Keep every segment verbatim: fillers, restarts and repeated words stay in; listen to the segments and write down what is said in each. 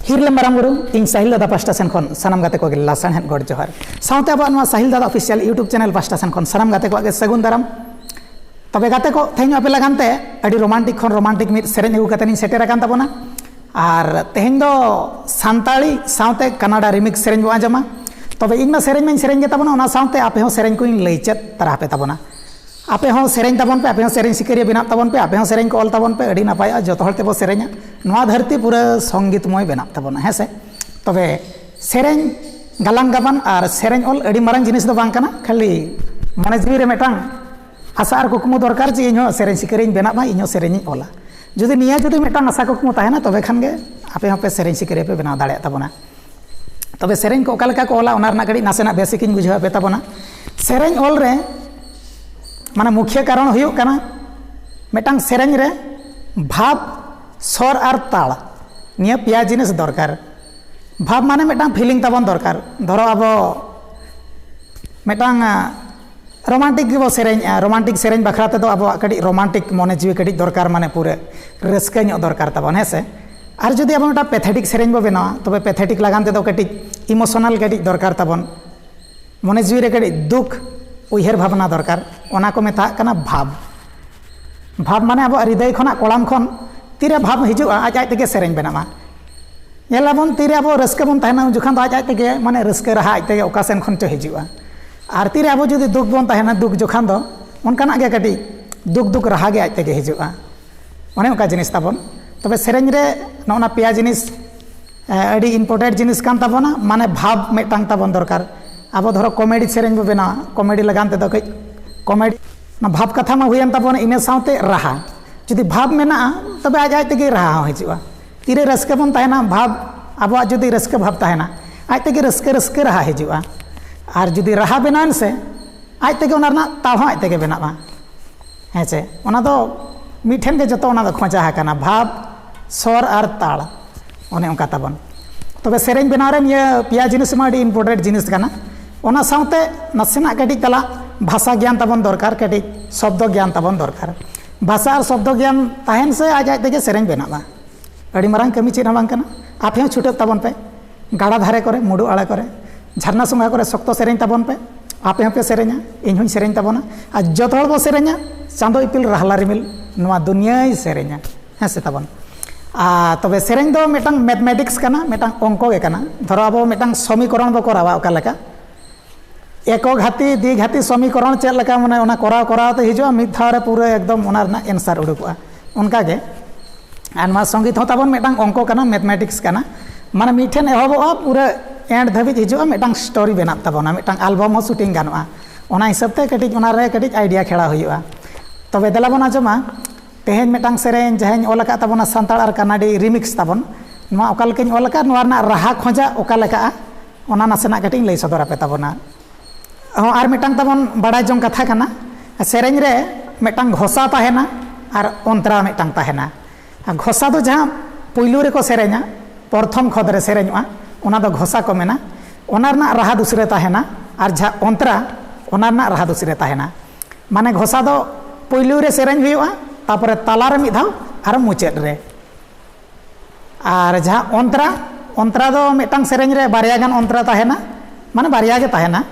ᱛᱷᱤᱨ ᱞᱮᱢ ᱢᱟᱨᱟᱝ ᱵᱩᱨᱩ, ᱤᱧ ᱥᱟᱦᱤᱞ ᱫᱟᱫᱟ ᱯᱟᱥᱴᱟ ᱥᱮᱱ ᱠᱷᱚᱱ ᱥᱟᱱᱟᱢ ᱜᱟᱛᱮ ᱠᱚᱜᱮ ᱞᱟᱥᱟᱲᱦᱮᱫ ᱜᱚᱰ ᱡᱚᱦᱟᱨ᱾ ᱥᱟᱶᱛᱮ ᱟᱵᱚᱣᱟᱜ ᱱᱚᱣᱟ ᱥᱟᱦᱤᱞ ᱫᱟᱫᱟ ᱚᱯᱷᱤᱥᱤᱭᱟᱞ YouTube ᱪᱮᱱᱮᱞ ᱯᱟᱥᱴᱟ ᱥᱮᱱ ᱠᱷᱚᱱ ᱥᱟᱱᱟᱢ ᱜᱟᱛᱮ ᱠᱚᱣᱟᱜ ᱜᱮ ᱥᱟᱹᱜᱩᱱ ᱫᱟᱨᱟᱢ᱾ ᱛᱚᱵᱮ ᱜᱟᱛᱮ ᱠᱚ, ᱛᱮᱦᱮᱧ ᱟᱯᱮ ᱞᱟᱜᱟᱱ ᱛᱮ ᱟᱹᱰᱤ ᱨᱳᱢᱟᱱᱴᱤᱠ ᱠᱷᱚᱱ ᱨᱳᱢᱟᱱᱴᱤᱠ ᱢᱤᱫ ᱥᱮᱨᱮᱧ ᱟᱹᱜᱩ ᱠᱟᱛᱮ ᱤᱧ ᱥᱮᱴᱮᱨ ᱟᱠᱟᱱ ᱛᱟᱵᱚᱱᱟ᱾ ᱟᱨ ᱛᱮᱦᱮᱧ ᱫᱚ ᱥᱟᱱᱛᱟᱲᱤ ᱥᱟᱶᱛᱮ ᱠᱟᱱᱟᱰᱟ ᱨᱤᱢᱤᱠᱥ ᱥᱮᱨᱮᱧ ᱵᱚ ᱟᱸᱡᱚᱢᱟ᱾ ᱛᱚᱵᱮ ᱤᱧ ᱢᱟ ᱥᱮᱨᱮᱧ ᱢᱟᱧ ᱥᱮᱨᱮᱧ ᱜᱮ ᱛᱟᱵᱚᱱᱟ, ᱚᱱᱟ ᱥᱟᱶᱛᱮ ᱟᱯᱮ ᱦᱚᱸ ᱥᱮᱨᱮᱧ ᱠᱚᱧ ᱞᱟᱹᱭ ᱪᱮᱫ ᱛᱟᱨᱟ ᱟᱯᱮ ᱛᱟᱵᱚᱱᱟ᱾ ᱟᱯᱮ ᱦᱚᱸ ᱥᱮᱨᱮᱧ ᱛᱟᱵᱚᱱ ᱯᱮ, ᱟᱯᱮ ᱦᱚᱸ ᱥᱮᱨᱮᱧ ᱥᱤᱠᱟᱹᱨᱤᱭᱟᱹ ᱵᱮᱱᱟᱜ ᱛᱟᱵᱚᱱ ᱯᱮ, ᱟᱯᱮ ᱦᱚᱸ ᱥᱮᱨᱮᱧ ᱠᱚ ᱚᱞ ᱛᱟᱵᱚᱱ ᱯᱮ, ᱟᱹᱰᱤ ᱱᱟᱯᱟᱭᱚᱜᱼᱟ, ᱡᱚᱛᱚ ᱦᱚᱲ ᱛᱮᱵᱚ ᱥᱮᱨᱮᱧᱟ, ᱱᱚᱣᱟ ᱫᱷᱟᱹᱨᱛᱤ ᱯᱩᱨᱟᱹ ᱥᱚᱝᱜᱤᱛᱢᱚᱭ ᱵᱮᱱᱟᱜ ᱛᱟᱵᱚᱱᱟ, ᱦᱮᱸ ᱥᱮ? ᱛᱚᱵᱮ ᱥᱮᱨᱮᱧ ᱜᱟᱞᱟᱝ ᱜᱟᱵᱟᱱ ᱟᱨ ᱥᱮᱨᱮᱧ ᱚᱞ ᱟᱹᱰᱤ ᱢᱟᱨᱟᱝ ᱡᱤᱱᱤᱥ ᱫᱚ ᱵᱟᱝ ᱠᱟᱱᱟ, ᱠᱷᱟᱹᱞᱤ ᱢᱚᱱᱮ ᱡᱤᱣᱤ ᱨᱮ ᱢᱤᱫᱴᱟᱝ ᱟᱥᱟ ᱟᱨ ᱠᱩᱠᱢᱩ ᱫᱚᱨᱠᱟᱨ ᱡᱮ ᱤᱧ ᱦᱚᱸ ᱥᱮᱨᱮᱧ ᱥᱤᱠᱟᱹᱨᱤᱭᱟᱹᱧ ᱵᱮᱱᱟᱜ ᱢᱟ, ᱤᱧ ᱦᱚᱸ ᱥᱮᱨᱮᱧᱤᱧ ᱚᱞᱟ᱾ ᱡᱩᱫᱤ ᱱᱤᱭᱟᱹ ᱡᱩᱫᱤ ᱢᱤᱫᱴᱟᱝ ᱟᱥᱟ ᱠᱩᱠᱢᱩ ᱛᱟᱦᱮᱱᱟ, ᱛᱚᱵᱮ ᱠᱷᱟᱱ ᱜᱮ ᱟᱯᱮ ᱦᱚᱸᱯᱮ ᱥᱮᱨᱮᱧ ᱥᱤᱠᱟᱹᱨᱤᱭᱟᱹ ᱯᱮ ᱵᱮᱱᱟᱣ ᱫᱟᱲᱮᱭᱟᱜ ᱛᱟᱵᱚᱱᱟ᱾ ᱛᱚᱵᱮ ᱥᱮᱨᱮᱧ ᱠᱚ ᱚᱠᱟ ᱞᱮᱠᱟ ᱠᱚ ᱚᱞᱟ, ᱚᱱᱟ ᱨᱮᱱᱟᱜ ᱠᱟᱹᱴᱤᱡ ᱱᱟᱥᱮᱱᱟᱜ basic ᱤᱧ ᱵᱩᱡᱷᱟᱹᱣ ᱟᱯᱮ ᱛᱟᱵᱚᱱᱟ᱾ ᱥᱮᱨᱮᱧ ᱚᱞ ᱨᱮ ᱢᱟᱱᱮ ᱢᱩᱠᱷᱤᱭᱟᱹ ᱠᱟᱨᱚᱱ ᱦᱩᱭᱩᱜ ᱠᱟᱱᱟ, ᱢᱤᱫᱴᱟᱝ ᱥᱮᱨᱮᱧ ᱨᱮ ᱵᱷᱟᱵᱽ, ᱥᱚᱨ ᱟᱨ ᱛᱟᱲ, ᱱᱤᱭᱟᱹ ᱯᱮᱭᱟ ᱡᱤᱱᱤᱥ ᱫᱚᱨᱠᱟᱨ᱾ ᱵᱷᱟᱵᱽ ᱢᱟᱱᱮ ᱢᱤᱫᱴᱟᱝ feeling ᱛᱟᱵᱚᱱ ᱫᱚᱨᱠᱟᱨ᱾ ᱫᱷᱚᱨᱚ ᱟᱵᱚ ᱢᱤᱫᱴᱟᱝ, ᱟ, ᱨᱳᱢᱟᱱᱴᱤᱠ ᱜᱮᱵᱚ ᱥᱮᱨᱮᱧᱮᱜᱼᱟ, ᱨᱳᱢᱟᱱᱴᱤᱠ ᱥᱮᱨᱮᱧ ᱵᱟᱠᱷᱨᱟ ᱛᱮᱫᱚ ᱟᱵᱚᱣᱟᱜ ᱠᱟᱹᱴᱤᱡ ᱨᱳᱢᱟᱱᱴᱤᱠ ᱢᱚᱱᱮ ᱡᱤᱣᱤ ᱠᱟᱹᱴᱤᱡ ᱫᱚᱨᱠᱟᱨ, ᱢᱟᱱᱮ ᱯᱩᱨᱟᱹ ᱨᱟᱹᱥᱠᱟᱹ ᱧᱚᱜ ᱫᱚᱨᱠᱟᱨ ᱛᱟᱵᱚᱱ, ᱦᱮᱸ ᱥᱮ? ᱟᱨ ᱡᱩᱫᱤ ᱟᱵᱚ ᱢᱤᱫᱴᱟᱝ ᱯᱮᱛᱷᱮᱴᱤᱠ ᱥᱮᱨᱮᱧ ᱵᱚ ᱵᱮᱱᱟᱣᱟ, ᱛᱚᱵᱮ ᱯᱮᱛᱷᱮᱴᱤᱠ ᱞᱟᱜᱟᱱ ᱛᱮᱫᱚ ᱠᱟᱹᱴᱤᱡ ᱤᱢᱳᱥᱚᱱᱟᱞ ᱠᱟᱹᱴᱤᱡ ᱫᱚᱨᱠᱟᱨ ᱛᱟᱵᱚᱱ, ᱢᱚᱱᱮ ᱡᱤᱣᱤ ᱨᱮ ᱠᱟᱹᱴᱤᱡ ᱫᱩᱠ ᱩᱭᱦᱟᱹᱨ ᱵᱷᱟᱵᱽᱱᱟ ᱫᱚᱨᱠᱟᱨ, ᱚᱱᱟ ᱠᱚ ᱢᱮᱛᱟᱜ ᱠᱟᱱᱟ ᱵᱷᱟᱵᱽ᱾ ᱵᱷᱟᱵᱽ ᱢᱟᱱᱮ ᱟᱵᱚᱣᱟᱜ ᱦᱨᱤᱫᱟᱹᱭ ᱠᱷᱚᱱᱟᱜ, ᱠᱚᱲᱟᱢ ᱠᱷᱚᱱ ᱛᱤᱨᱮ ᱵᱷᱟᱵᱽ ᱦᱤᱡᱩᱜᱼᱟ, ᱟᱡ ᱟᱡ ᱛᱮᱜᱮ ᱥᱮᱨᱮᱧ ᱵᱮᱱᱟᱜᱼᱟ᱾ ᱧᱮᱞᱟᱵᱚᱱ, ᱛᱤᱨᱮ ᱟᱵᱚ ᱨᱟᱹᱥᱠᱟᱹ ᱵᱚᱱ ᱛᱟᱦᱮᱱᱟ, ᱩᱱ ᱡᱚᱠᱷᱚᱱ ᱫᱚ ᱟᱡ ᱟᱡ ᱛᱮᱜᱮ, ᱢᱟᱱᱮ, ᱨᱟᱹᱥᱠᱟᱹ ᱨᱟᱦᱟ ᱟᱡ ᱛᱮᱜᱮ ᱚᱠᱟ ᱥᱮᱱ ᱠᱷᱚᱱ ᱪᱚ ᱦᱤᱡᱩᱜᱼᱟ᱾ ᱟᱨ ᱛᱤᱨᱮ ᱟᱵᱚ ᱡᱩᱫᱤ ᱫᱩᱠ ᱵᱚᱱ ᱛᱟᱦᱮᱱᱟ, ᱫᱩᱠ ᱡᱚᱠᱷᱟᱱ ᱫᱚ ᱚᱱᱠᱟᱱᱟᱜ ᱜᱮ ᱠᱟᱹᱴᱤᱡ ᱫᱩᱠ ᱫᱩᱠ ᱨᱟᱦᱟ ᱜᱮ ᱟᱡ ᱛᱮᱜᱮ ᱦᱤᱡᱩᱜᱼᱟ᱾ ᱚᱱᱮ ᱚᱱᱠᱟ ᱡᱤᱱᱤᱥ ᱛᱟᱵᱚᱱ᱾ ᱛᱚᱵᱮ ᱥᱮᱨᱮᱧ ᱨᱮ ᱱᱚᱜᱼᱚ ᱱᱟ ᱯᱮᱭᱟ ᱡᱤᱱᱤᱥ, ᱮ, ᱟᱹᱰᱤ important ᱡᱤᱱᱤᱥ ᱠᱟᱱ ᱛᱟᱵᱚᱱᱟ, ᱢᱟᱱᱮ ᱵᱷᱟᱵᱽ ᱢᱤᱫᱴᱟᱝ ᱛᱟᱵᱚᱱ ᱫᱚᱨᱠᱟᱨ᱾ ᱟᱵᱚ ᱫᱷᱚᱨᱚ ᱠᱚᱢᱮᱰᱤ ᱥᱮᱨᱮᱧ ᱵᱚ ᱵᱮᱱᱟᱣᱟ, ᱠᱚᱢᱮᱰᱤ ᱞᱟᱜᱟᱱ ᱛᱮᱫᱚ ᱠᱟᱹᱡ ᱠᱚᱢᱮᱰᱤ, ᱚᱱᱟ ᱵᱷᱟᱵᱽ ᱠᱟᱛᱷᱟ ᱢᱟ ᱦᱩᱭᱮᱱ ᱛᱟᱵᱚᱱᱟ, ᱤᱱᱟᱹ ᱥᱟᱶᱛᱮ ᱨᱟᱦᱟ᱾ ᱡᱩᱫᱤ ᱵᱷᱟᱵᱽ ᱢᱮᱱᱟᱜᱼᱟ, ᱛᱚᱵᱮ ᱟᱡ ᱟᱡ ᱛᱮᱜᱮ ᱨᱟᱦᱟ ᱦᱚᱸ ᱦᱤᱡᱩᱜᱼᱟ᱾ ᱛᱤᱨᱮ ᱨᱟᱹᱥᱠᱟᱹ ᱵᱚᱱ ᱛᱟᱦᱮᱱᱟ, ᱵᱷᱟᱵᱽ, ᱟᱵᱚᱣᱟᱜ ᱡᱩᱫᱤ ᱨᱟᱹᱥᱠᱟᱹ ᱵᱷᱟᱵᱽ ᱛᱟᱦᱮᱱᱟ, ᱟᱡ ᱛᱮᱜᱮ ᱨᱟᱹᱥᱠᱟᱹ ᱨᱟᱹᱥᱠᱟᱹ ᱨᱟᱦᱟ ᱦᱤᱡᱩᱜᱼᱟ᱾ ᱟᱨ ᱡᱩᱫᱤ ᱨᱟᱦᱟ ᱵᱮᱱᱟᱣᱮᱱ ᱥᱮ, ᱟᱡ ᱛᱮᱜᱮ ᱚᱱᱟ ᱨᱮᱱᱟᱜ ᱛᱟᱲ ᱦᱚᱸ ᱟᱡ ᱛᱮᱜᱮ ᱵᱮᱱᱟᱜᱼᱟ᱾ ᱦᱮᱸ ᱪᱮ? ᱚᱱᱟ ᱫᱚ ᱢᱤᱫ ᱴᱷᱮᱱ ᱜᱮ ᱡᱚᱛᱚ ᱚᱱᱟ ᱫᱚ ᱠᱷᱚᱡᱟ ᱟᱠᱟᱱᱟ, ᱵᱷᱟᱵᱽ, ᱥᱚᱨ ᱟᱨ ᱛᱟᱲ, ᱚᱱᱮ ᱚᱱᱠᱟ ᱛᱟᱵᱚᱱ᱾ ᱛᱚᱵᱮ ᱥᱮᱨᱮᱧ ᱵᱮᱱᱟᱣ ᱨᱮ ᱱᱤᱭᱟᱹ ᱯᱮᱭᱟ ᱡᱤᱱᱤᱥ ᱢᱟ ᱟᱹᱰᱤ important ᱡᱤᱱᱤᱥ ᱠᱟᱱᱟ᱾ ᱚᱱᱟ ᱥᱟᱶᱛᱮ ᱱᱟᱥᱮᱱᱟᱜ ᱠᱟᱹᱴᱤᱡ ᱛᱟᱞᱟ ᱵᱷᱟᱥᱟ ᱜᱮᱭᱟᱱ ᱛᱟᱵᱚᱱ ᱫᱚᱨᱠᱟᱨ, ᱠᱟᱹᱴᱤᱡ ᱥᱚᱵᱫᱚ ᱜᱮᱭᱟᱱ ᱛᱟᱵᱚᱱ ᱫᱚᱨᱠᱟᱨ᱾ ᱵᱷᱟᱥᱟ ᱟᱨ ᱥᱚᱵᱫᱚ ᱜᱮᱭᱟᱱ ᱛᱟᱦᱮᱱ ᱥᱮ ᱟᱡ ᱟᱡ ᱛᱮᱜᱮ ᱥᱮᱨᱮᱧ ᱵᱮᱱᱟᱜᱼᱟ᱾ ᱟᱹᱰᱤ ᱢᱟᱨᱟᱝ ᱠᱟᱹᱢᱤ ᱪᱮᱫ ᱦᱚᱸ ᱵᱟᱝ ᱠᱟᱱᱟ᱾ ᱟᱯᱮ ᱦᱚᱸ ᱪᱷᱩᱴᱟᱹᱜ ᱛᱟᱵᱚᱱ ᱯᱮ, ᱜᱟᱰᱟ ᱫᱷᱟᱨᱮ ᱠᱚᱨᱮ, ᱢᱩᱰᱩ ᱟᱲᱟ ᱠᱚᱨᱮ, ᱡᱷᱟᱨᱱᱟ ᱥᱚᱸᱜᱷᱟ ᱠᱚᱨᱮ ᱥᱚᱠᱛᱚ ᱥᱮᱨᱮᱧ ᱛᱟᱵᱚᱱ ᱯᱮ᱾ ᱟᱯᱮ ᱦᱚᱸᱯᱮ ᱥᱮᱨᱮᱧᱟ, ᱤᱧ ᱦᱚᱸᱧ ᱥᱮᱨᱮᱧ ᱛᱟᱵᱚᱱᱟ, ᱟᱨ ᱡᱚᱛᱚ ᱦᱚᱲ ᱵᱚ ᱥᱮᱨᱮᱧᱟ᱾ ᱪᱟᱸᱫᱚ ᱤᱯᱤᱞ ᱨᱟᱦᱞᱟ ᱨᱤᱢᱤᱞ, ᱱᱚᱣᱟ ᱫᱩᱱᱤᱭᱟᱹᱭ ᱥᱮᱨᱮᱧᱟ, ᱦᱮᱸ ᱥᱮ ᱛᱟᱵᱚᱱ? ᱟᱨ ᱛᱚᱵᱮ ᱥᱮᱨᱮᱧ ᱫᱚ ᱢᱤᱫᱴᱟᱝ ᱢᱮᱛᱷᱢᱮᱴᱤᱠᱥ ᱠᱟᱱᱟ, ᱢᱤᱫᱴᱟᱝ ᱚᱝᱠᱚ ᱜᱮ ᱠᱟᱱᱟ᱾ ᱫᱷᱚᱨᱚ ᱟᱵᱚ ᱢᱤᱫᱴᱟᱝ ᱥᱚᱢᱤᱠᱚᱨᱚᱱ ᱵᱚ ᱠᱚᱨᱟᱣᱟ, ᱚᱠᱟ ᱞᱮᱠᱟ ᱮᱠᱚ ᱜᱷᱟᱛᱤ ᱫᱤ ᱜᱷᱟᱛᱤ ᱥᱚᱢᱤᱠᱚᱨᱚᱱ ᱪᱮᱫ ᱞᱮᱠᱟ, ᱢᱟᱱᱮ ᱚᱱᱟ ᱠᱚᱨᱟᱣ ᱠᱚᱨᱟᱣ ᱛᱮ ᱦᱤᱡᱩᱜᱼᱟ, ᱢᱤᱫ ᱫᱷᱟᱣ ᱨᱮ ᱯᱩᱨᱟᱹ ᱮᱠᱫᱚᱢ ᱚᱱᱟ ᱨᱮᱱᱟᱜ ᱮᱱᱥᱟᱨ ᱩᱰᱩᱠᱚᱜᱼᱟ᱾ ᱚᱱᱠᱟ ᱜᱮ ᱟᱨ ᱱᱚᱣᱟ ᱥᱚᱝᱜᱤᱛ ᱦᱚᱸ ᱛᱟᱵᱚᱱ ᱢᱤᱫᱴᱟᱝ ᱚᱝᱠᱚ ᱠᱟᱱᱟ, ᱢᱮᱛᱷᱢᱮᱴᱤᱠᱥ ᱠᱟᱱᱟ᱾ ᱢᱟᱱᱮ ᱢᱤᱫ ᱴᱷᱮᱱ ᱮᱦᱚᱵᱚᱜᱼᱟ, ᱯᱩᱨᱟᱹ ᱮᱱᱰ ᱫᱷᱟᱹᱵᱤᱡ ᱦᱤᱡᱩᱜᱼᱟ, ᱢᱤᱫᱴᱟᱝ ᱥᱴᱳᱨᱤ ᱵᱮᱱᱟᱜ ᱛᱟᱵᱚᱱᱟ, ᱢᱤᱫᱴᱟᱝ ᱟᱞᱵᱟᱢ ᱦᱚᱸ ᱥᱩᱴᱤᱝ ᱜᱟᱱᱚᱜᱼᱟ᱾ ᱚᱱᱟ ᱦᱤᱥᱟᱹᱵ ᱛᱮ ᱠᱟᱹᱴᱤᱡ ᱚᱱᱟ ᱨᱮ ᱠᱟᱹᱴᱤᱡ ᱟᱭᱰᱤᱭᱟ ᱠᱷᱮᱲᱟ ᱦᱩᱭᱩᱜᱼᱟ᱾ ᱛᱚᱵᱮ ᱫᱮᱞᱟ ᱵᱚᱱ ᱟᱸᱡᱚᱢᱟ ᱛᱮᱦᱮᱧ ᱢᱤᱫᱴᱟᱝ ᱥᱮᱨᱮᱧ ᱡᱟᱦᱟᱸᱧ ᱚᱞ ᱟᱠᱟᱫ ᱛᱟᱵᱚᱱᱟ, ᱥᱟᱱᱛᱟᱲ ᱟᱨ ᱠᱟᱱᱟᱰᱤ ᱨᱤᱢᱤᱠᱥ ᱛᱟᱵᱚᱱ᱾ ᱱᱚᱣᱟ ᱚᱠᱟ ᱞᱮᱠᱟᱧ ᱚᱞ ᱟᱠᱟᱫ, ᱱᱚᱣᱟ ᱨᱮᱱᱟᱜ ᱨᱟᱦᱟ ᱠᱷᱚᱸᱡᱟ ᱚᱠᱟ ᱞᱮᱠᱟᱜᱼᱟ, ᱚᱱᱟ ᱱᱟᱥᱮᱱᱟᱜ ᱠᱟᱹᱴᱤᱡ ᱤᱧ ᱞᱟᱹᱭ ᱥᱚᱫᱚᱨ ᱟᱯᱮ ᱛᱟᱵᱚᱱᱟ᱾ ᱦᱚᱸ, ᱟᱨ ᱢᱤᱫᱴᱟᱝ ᱛᱟᱵᱚᱱ ᱵᱟᱲᱟᱭ ᱡᱚᱝ ᱠᱟᱛᱷᱟ ᱠᱟᱱᱟ, ᱥᱮᱨᱮᱧ ᱨᱮ ᱢᱤᱫᱴᱟᱝ ᱜᱷᱚᱥᱟ ᱛᱟᱦᱮᱱᱟ ᱟᱨ ᱚᱱᱛᱨᱟ ᱢᱤᱫᱴᱟᱝ ᱛᱟᱦᱮᱱᱟ᱾ ᱟᱨ ᱜᱷᱚᱥᱟ ᱫᱚ ᱡᱟᱦᱟᱸ ᱯᱩᱭᱞᱩ ᱨᱮᱠᱚ ᱥᱮᱨᱮᱧᱟ, ᱯᱨᱚᱛᱷᱚᱢ ᱠᱷᱚᱫ ᱨᱮ ᱥᱮᱨᱮᱧᱚᱜᱼᱟ, ᱚᱱᱟ ᱫᱚ ᱜᱷᱚᱥᱟ ᱠᱚ ᱢᱮᱱᱟ᱾ ᱚᱱᱟ ᱨᱮᱱᱟᱜ ᱨᱟᱦᱟ ᱫᱩᱥᱨᱟᱹ ᱛᱟᱦᱮᱱᱟ, ᱟᱨ ᱡᱟᱦᱟᱸ ᱚᱱᱛᱨᱟ, ᱚᱱᱟ ᱨᱮᱱᱟᱜ ᱨᱟᱦᱟ ᱫᱩᱥᱨᱟᱹ ᱛᱟᱦᱮᱱᱟ᱾ ᱢᱟᱱᱮ ᱜᱷᱚᱥᱟ ᱫᱚ ᱯᱩᱭᱞᱩ ᱨᱮ ᱥᱮᱨᱮᱧ ᱦᱩᱭᱩᱜᱼᱟ, ᱛᱟᱨᱯᱚᱨᱮ ᱛᱟᱞᱟ ᱨᱮ ᱢᱤᱫ ᱫᱷᱟᱣ, ᱟᱨ ᱢᱩᱪᱟᱹᱫ ᱨᱮ᱾ ᱟᱨ ᱡᱟᱦᱟᱸ ᱚᱱᱛᱨᱟ, ᱚᱱᱛᱨᱟ ᱫᱚ ᱢᱤᱫᱴᱟᱝ ᱥᱮᱨᱮᱧ ᱨᱮ ᱵᱟᱨᱭᱟ ᱜᱟᱱ ᱚᱱᱛᱨᱟ ᱛᱟᱦᱮᱱᱟ, ᱢᱟᱱᱮ ᱵᱟᱨᱭᱟ ᱜᱮ ᱛᱟᱦᱮᱱᱟ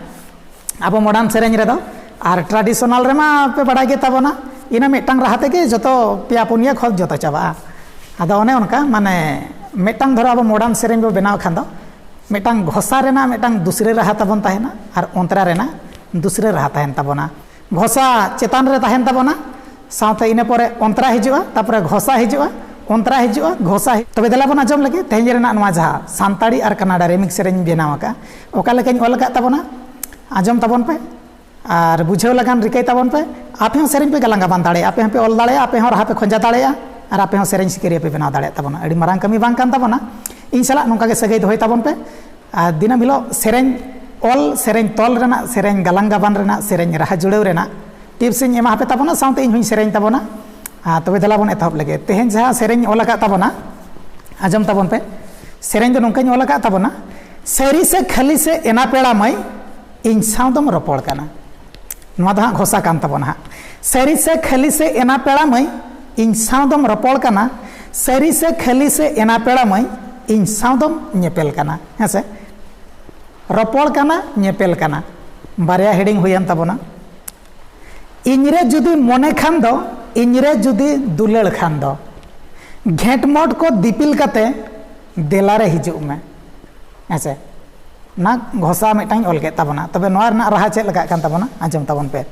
ᱟᱵᱚ ᱢᱚᱰᱟᱨᱱ ᱥᱮᱨᱮᱧ ᱨᱮᱫᱚ᱾ ᱟᱨ ᱴᱨᱟᱰᱤᱥᱚᱱᱟᱞ ᱨᱮᱢᱟ ᱯᱮ ᱵᱟᱲᱟᱭ ᱜᱮ ᱛᱟᱵᱚᱱᱟ, ᱤᱱᱟᱹ ᱢᱤᱫᱴᱟᱝ ᱨᱟᱦᱟ ᱛᱮᱜᱮ ᱡᱚᱛᱚ ᱯᱮᱭᱟ ᱯᱩᱱᱭᱟᱹ ᱠᱷᱚᱫ ᱡᱚᱛᱚ ᱪᱟᱵᱟᱜᱼᱟ᱾ ᱟᱫᱚ ᱚᱱᱮ ᱚᱱᱠᱟ, ᱢᱟᱱᱮ ᱢᱤᱫᱴᱟᱝ ᱫᱷᱚᱨᱚ ᱟᱵᱚ ᱢᱚᱰᱟᱨᱱ ᱥᱮᱨᱮᱧ ᱵᱚ ᱵᱮᱱᱟᱣ ᱠᱷᱟᱱ ᱫᱚ ᱢᱤᱫᱴᱟᱝ ᱜᱷᱚᱥᱟ ᱨᱮᱱᱟᱜ ᱢᱤᱫᱴᱟᱝ ᱫᱩᱥᱨᱟᱹ ᱨᱟᱦᱟ ᱛᱟᱵᱚᱱ ᱛᱟᱦᱮᱱᱟ ᱟᱨ ᱚᱱᱛᱨᱟ ᱨᱮᱱᱟᱜ ᱫᱩᱥᱨᱟᱹ ᱨᱟᱦᱟ ᱛᱟᱦᱮᱱ ᱛᱟᱵᱚᱱᱟ᱾ ᱜᱷᱚᱥᱟ ᱪᱮᱛᱟᱱ ᱨᱮ ᱛᱟᱦᱮᱱ ᱛᱟᱵᱚᱱᱟ, ᱥᱟᱶᱛᱮ ᱤᱱᱟᱹ ᱯᱚᱨᱮ ᱚᱱᱛᱨᱟ ᱦᱤᱡᱩᱜᱼᱟ, ᱛᱟᱨᱯᱚᱨᱮ ᱜᱷᱚᱥᱟ ᱦᱤᱡᱩᱜᱼᱟ, ᱚᱱᱛᱨᱟ ᱦᱤᱡᱩᱜᱼᱟ, ᱜᱷᱚᱥᱟ ᱦᱤᱡᱩᱜᱼᱟ᱾ ᱛᱚᱵᱮ ᱫᱮᱞᱟ ᱵᱚᱱ ᱟᱸᱡᱚᱢ ᱞᱮᱜᱮ ᱛᱮᱦᱮᱧ ᱨᱮᱱᱟᱜ ᱱᱚᱣᱟ ᱡᱟᱦᱟᱸ ᱥᱟᱱᱛᱟᱲᱤ ᱟᱨ ᱠᱟᱱᱟᱰᱟ ᱨᱤᱢᱤᱠᱥ ᱥᱮᱨᱮᱧ ᱵᱮᱱᱟᱣ ᱟᱠᱟᱫᱼᱟ, ᱚᱠᱟ ᱞᱮᱠᱟᱧ ᱚᱞ ᱟᱠᱟᱫ ᱛᱟᱵᱚᱱᱟ᱾ ᱟᱸᱡᱚᱢ ᱛᱟᱵᱚᱱ ᱯᱮ ᱟᱨ ᱵᱩᱡᱷᱟᱹᱣ ᱞᱟᱜᱟᱱ ᱨᱤᱠᱟᱹᱭ ᱛᱟᱵᱚᱱ ᱯᱮ᱾ ᱟᱯᱮ ᱦᱚᱸ ᱥᱮᱨᱮᱧ ᱯᱮ ᱜᱟᱞᱟᱝ ᱜᱟᱵᱟᱱ ᱫᱟᱲᱮᱭᱟᱜᱼᱟ, ᱟᱯᱮ ᱦᱚᱸᱯᱮ ᱚᱞ ᱫᱟᱲᱮᱭᱟᱜᱼᱟ, ᱟᱯᱮ ᱦᱚᱸ ᱨᱟᱦᱟ ᱯᱮ ᱠᱷᱚᱸᱡᱟ ᱫᱟᱲᱮᱭᱟᱜᱼᱟ, ᱟᱨ ᱟᱯᱮ ᱦᱚᱸ ᱥᱮᱨᱮᱧ ᱥᱤᱠᱟᱹᱨᱤᱭᱟᱹ ᱯᱮ ᱵᱮᱱᱟᱣ ᱫᱟᱲᱮᱭᱟᱜ ᱛᱟᱵᱚᱱᱟ᱾ ᱟᱹᱰᱤ ᱢᱟᱨᱟᱝ ᱠᱟᱹᱢᱤ ᱵᱟᱝ ᱠᱟᱱ ᱛᱟᱵᱚᱱᱟ᱾ ᱤᱧ ᱥᱟᱞᱟᱜ ᱱᱚᱝᱠᱟ ᱜᱮ ᱥᱟᱹᱜᱟᱹᱭ ᱫᱚᱦᱚᱭ ᱛᱟᱵᱚᱱ ᱯᱮ᱾ ᱟᱨ ᱫᱤᱱᱟᱹᱢ ᱦᱤᱞᱳᱜ ᱥᱮᱨᱮᱧ ᱚᱞ, ᱥᱮᱨᱮᱧ ᱛᱚᱞ ᱨᱮᱱᱟᱜ, ᱥᱮᱨᱮᱧ ᱜᱟᱞᱟᱝ ᱜᱟᱵᱟᱱ ᱨᱮᱱᱟᱜ, ᱥᱮᱨᱮᱧ ᱨᱟᱦᱟ ᱡᱩᱲᱟᱹᱣ ᱨᱮᱱᱟᱜ ᱴᱤᱯᱥ ᱤᱧ ᱮᱢᱟ ᱦᱟᱯᱮ ᱛᱟᱵᱚᱱᱟ, ᱥᱟᱶᱛᱮ ᱤᱧ ᱦᱚᱸᱧ ᱥᱮᱨᱮᱧ ᱛᱟᱵᱚᱱᱟ᱾ ᱟᱨ ᱛᱚᱵᱮ ᱫᱮᱞᱟ ᱵᱚᱱ ᱮᱛᱚᱦᱚᱵ ᱞᱮᱜᱮ᱾ ᱛᱮᱦᱮᱧ ᱡᱟᱦᱟᱸ ᱥᱮᱨᱮᱧ ᱚᱞ ᱟᱠᱟᱫ ᱛᱟᱵᱚᱱᱟ, ᱟᱸᱡᱚᱢ ᱛᱟᱵᱚᱱ ᱯᱮ᱾ ᱥᱮᱨᱮᱧ ᱫᱚ ᱱᱚᱝᱠᱟᱧ ᱚᱞ ᱟᱠᱟᱫ ᱛᱟᱵᱚᱱᱟ, ᱥᱟᱹᱨᱤ ᱥᱮ ᱠᱷᱟᱹᱞᱤ ᱥᱮ ᱮᱱᱟ ᱯᱮᱲᱟ ᱢᱟᱹᱭ, ᱤᱧ ᱥᱟᱶ ᱫᱚᱢ ᱨᱚᱯᱚᱲ ᱠᱟᱱᱟ᱾ ᱱᱚᱣᱟ ᱫᱚ ᱦᱟᱸᱜ ᱜᱷᱚᱥᱟ ᱠᱟᱱ ᱛᱟᱵᱚᱱᱟ ᱦᱟᱸᱜ᱾ ᱥᱟᱹᱨᱤ ᱥᱮ ᱠᱷᱟᱹᱞᱤ ᱥᱮ ᱮᱱᱟ ᱯᱮᱲᱟ ᱢᱟᱹᱭ, ᱤᱧ ᱥᱟᱶ ᱫᱚᱢ ᱨᱚᱯᱚᱲ ᱠᱟᱱᱟ, ᱥᱟᱹᱨᱤ ᱥᱮ ᱠᱷᱟᱹᱞᱤ ᱥᱮ ᱮᱱᱟ ᱯᱮᱲᱟ ᱢᱟᱹᱭ, ᱤᱧ ᱥᱟᱶ ᱫᱚᱢ ᱧᱮᱯᱮᱞ ᱠᱟᱱᱟ, ᱦᱮᱸ ᱥᱮ? ᱨᱚᱯᱚᱲ ᱠᱟᱱᱟ, ᱧᱮᱯᱮᱞ ᱠᱟᱱᱟ, ᱵᱟᱨᱭᱟ heading ᱦᱩᱭᱮᱱ ᱛᱟᱵᱚᱱᱟ᱾ ᱤᱧᱨᱮ ᱡᱩᱫᱤ ᱢᱚᱱᱮ ᱠᱷᱟᱱ ᱫᱚ, ᱤᱧᱨᱮ ᱡᱩᱫᱤ ᱫᱩᱞᱟᱹᱲ ᱠᱷᱟᱱ ᱫᱚ, ᱜᱷᱮᱸᱴ ᱢᱚᱴ ᱠᱚ ᱫᱤᱯᱤᱞ ᱠᱟᱛᱮ ᱫᱮᱞᱟ ᱨᱮ ᱦᱤᱡᱩᱜ ᱢᱮ, ᱦᱮᱸ ᱥᱮ? ᱚᱱᱟ ᱜᱷᱚᱥᱟ ᱢᱤᱫᱴᱟᱝ ᱚᱞ ᱠᱮᱫ ᱛᱟᱵᱚᱱᱟ᱾ ᱛᱚᱵᱮ ᱱᱚᱣᱟ ᱨᱮᱱᱟᱜ ᱨᱟᱦᱟ ᱪᱮᱫ ᱞᱮᱠᱟᱜ ᱠᱟᱱ ᱛᱟᱵᱚᱱᱟ? ᱟᱸᱡᱚᱢ ᱛᱟᱵᱚᱱ ᱯᱮ᱾